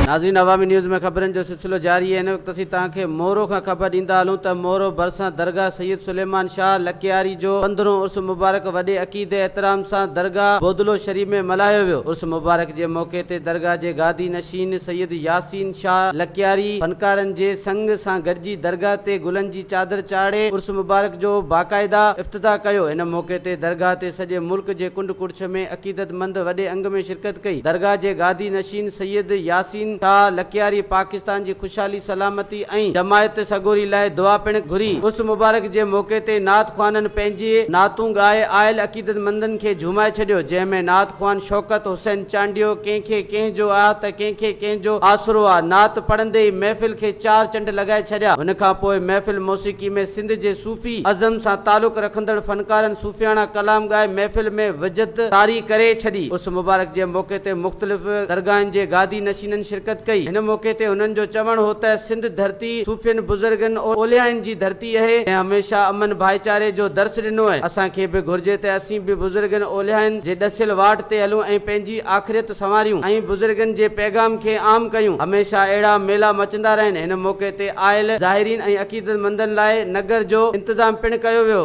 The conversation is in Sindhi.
ناظرين عوامي نيوز ۾ خبرن جو سلسلو جاري آهي هن وقت اسين توهان کي مورو کان خبر ڏيندا هلون ته مورو ڀرسان درگاهه سيد سليمان شاهه لڪياري جو پندرهون عرس مبارڪ وڏي عقيدي احترام سان درگاهه بودلو شريف ۾ ملهايو ويو عرس مبارڪ جي موقعي تي درگاهه جي گادي نشين سيد ياسين شاهه لڪياري فنڪارن جي سنگ سان گڏجي درگاهه تي گلن جي چادر چاڙهي عرس مبارڪ جو باقاعده افتتاح ڪيو هن موقعي تي درگاهه تي سڄي ملڪ جي ڪنڊ ڪڙڇ ۾ عقيدتمند وڏي انگ ۾ شرڪت ڪئي. درگاهه جي گادي نشين سيد ياسين شاهه لڪياري پاڪستان جي خوشحالي، سلامتي ۽ جماعت سڳوري لاء دعا پڻ گهري. عرس مبارڪ جي موقعي تي نعت خوانن پنهنجي نعتون ڳائي آيل عقيدتمندن کي جهومائي ڇڏيو، جنهن ۾ نعت خوان شوڪت حسين چانڊيو ڪنهن کي ڪنهن جو آ ته ڪنهن کي ڪنهن جو آسرو آ نعت پڙهندي ئي محفل کي چار چنڊ لڳائي ڇڏيا. ان کان پوء محفل موسيقي ۾ سنڌ جي صوفي ازم سان تعلق رکندڙ فنڪارن صوفياڻا ڪلام ڳائي محفل ۾ وجد طاري ڪري ڇڏي. عرس مبارڪ جي موقعي تي مختلف درگاهن جي گادي نشينن شرڪت ڪئي. هن موقعي تي هنن جو چوڻ هو ته سنڌ ڌرتي صوفين بزرگن اوليائن جي ڌرتي اهي جنهن هميشه امن ڀائيچاري جو درس ڏنو اهي. اسان کي به گهرجي ته اسين به بزرگن اوليائن جي ڏسيل واٽ تي هلون ۽ پنهنجي آخريت سنواريون ۽ بزرگن جي پيغام کي عام ڪيون. هميشه اهڙا ميلا مچندا رهن. هن موقعي تي آيل زائرين ۽ عقيدتمندن لاء نگر جو انتظام پڻ ڪيو ويو.